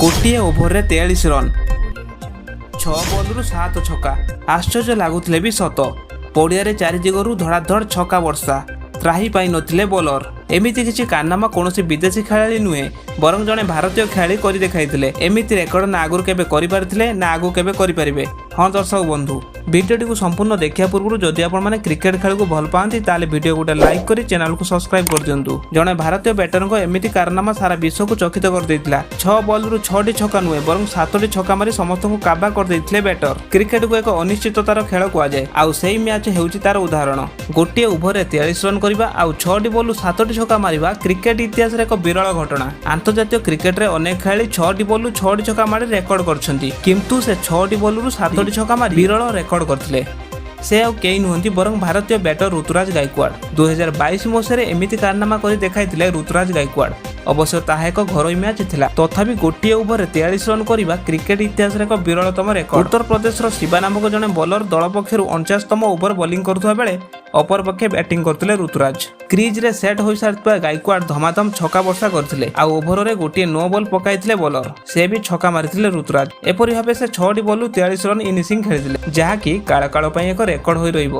ଗୋଟିଏ ଓଭରରେ 43 ରନ୍, 6 ବଲରୁ 7 ଛକା। ଆଶ୍ଚର୍ଯ୍ୟ ଲାଗୁଥିଲେ ବି ସତ। ପଡ଼ିଆରେ ଚାରି ଦିଗରୁ ଧଡ଼ାଧଡ଼ ଛକା ବର୍ଷା। ତ୍ରାହି ପାଇନଥିଲେ ବୋଲର। ଏମିତି କିଛି କାରନାମା କୌଣସି ବିଦେଶୀ ଖେଳାଳି ନୁହେଁ, ବରଂ ଜଣେ ଭାରତୀୟ ଖେଳାଳି କରି ଦେଖାଇଥିଲେ। ଏମିତି ରେକର୍ଡ ନା ଆଗରୁ କେବେ କରିପାରିଥିଲେ, ନା ଆଗକୁ କେବେ କରିପାରିବେ। ହଁ ଦର୍ଶକ ବନ୍ଧୁ, ଭିଡ଼ିଓଟିକୁ ସମ୍ପୂର୍ଣ୍ଣ ଦେଖିବା ପୂର୍ବରୁ ଯଦି ଆପଣମାନେ କ୍ରିକେଟ ଖେଳକୁ ଭଲ ପାଆନ୍ତି, ତାହେଲେ ଭିଡ଼ିଓ ଗୋଟେ ଲାଇକ୍ କରି ଚ୍ୟାନେଲକୁ ସବସ୍କ୍ରାଇବ୍ କରିଦିଅନ୍ତୁ। ଜଣେ ଭାରତୀୟ ବ୍ୟାଟରଙ୍କ ଏମିତି କାରନାମା ସାରା ବିଶ୍ୱକୁ ଚକିତ କରିଦେଇଥିଲା। 6 ବଲରୁ 6ଟି ଛକା ନୁହେଁ, ବରଂ 7ଟି ଛକା ମାରି ସମସ୍ତଙ୍କୁ କାବା କରିଦେଇଥିଲେ ବ୍ୟାଟର। କ୍ରିକେଟକୁ ଏକ ଅନିଶ୍ଚିତତାର ଖେଳ କୁହାଯାଏ, ଆଉ ସେଇ ମ୍ୟାଚ୍ ହେଉଛି ତାର ଉଦାହରଣ। ଗୋଟିଏ ଓଭରରେ 43 ରନ୍ କରିବା ଆଉ 6ଟି ବଲରୁ 7ଟି ଛକା ମାରିବା କ୍ରିକେଟ ଇତିହାସରେ ଏକ ବିରଳ ଘଟଣା। ଆନ୍ତର୍ଜାତୀୟ କ୍ରିକେଟରେ ଅନେକ ଖେଳାଳି 6ଟି ବଲରୁ 6ଟି ଛକା ମାରି ରେକର୍ଡ କରିଛନ୍ତି, କିନ୍ତୁ ସେ 6ଟି ବଲରୁ 7ଟି ଛକା ମାରି ବିରଳ ରେକର୍ଡ କରିଥିଲେ। ସେ ଆଉ କେହି ନୁହନ୍ତି, ବରଂ ଭାରତୀୟ ବ୍ୟାଟର ଋତୁରାଜ ଗାଇକୱାଡ। 2022 ମସିହାରେ ଏମିତି କାରନାମା କରି ଦେଖାଇଥିଲେ ଋତୁରାଜ ଗାଇକୱାଡ। ଅବଶ୍ୟ ତାହା ଏକ ଘରୋଇ ମ୍ୟାଚ୍ ଥିଲା, ତଥାପି ଗୋଟିଏ ଓଭରରେ 43 ରନ୍ କରିବା କ୍ରିକେଟ ଇତିହାସରେ ଏକ ବିରଳତମ ରେକର୍ଡ। ଉତ୍ତରପ୍ରଦେଶର ଶିବା ନାମକ ଜଣେ ବୋଲର ଦଳ ପକ୍ଷରୁ 49ତମ ଓଭର ବୋଲିଂ କରୁଥିବା ବେଳେ ଅପରପକ୍ଷେ ବ୍ୟାଟିଂ କରୁଥିଲେ ଋତୁରାଜ। କ୍ରିଜ୍ରେ ସେଟ୍ ହୋଇସାରିଥିବା ଗାଇକୱାଡ ଧମାଧମ ଛକା ବର୍ଷା କରିଥିଲେ। ଆଉ ଓଭରରେ ଗୋଟିଏ ନୋ ବଲ୍ ପକାଇଥିଲେ ବୋଲର, ସେ ବି ଛକା ମାରିଥିଲେ ଋତୁରାଜ। ଏପରି ଭାବେ ସେ 6ଟି ବଲରୁ 43 ରନ୍ ଇନିଂସ ଖେଳିଥିଲେ, ଯାହାକି କାଳ କାଳ ପାଇଁ ଏକ ରେକର୍ଡ ହୋଇ ରହିବ।